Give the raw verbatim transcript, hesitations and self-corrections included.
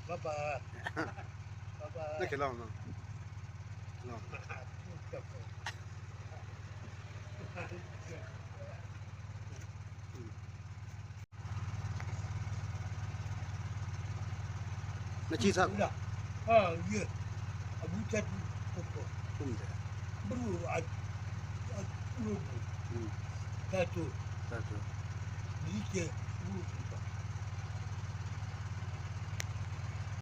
Baba. Baba. Nake lao na. Lao. Na chi sa. Ula. Ah, ye. Abu tatu koko. Kumde. Bru at at bru. Hmm. Tatu. Tatu. Ni ke bru.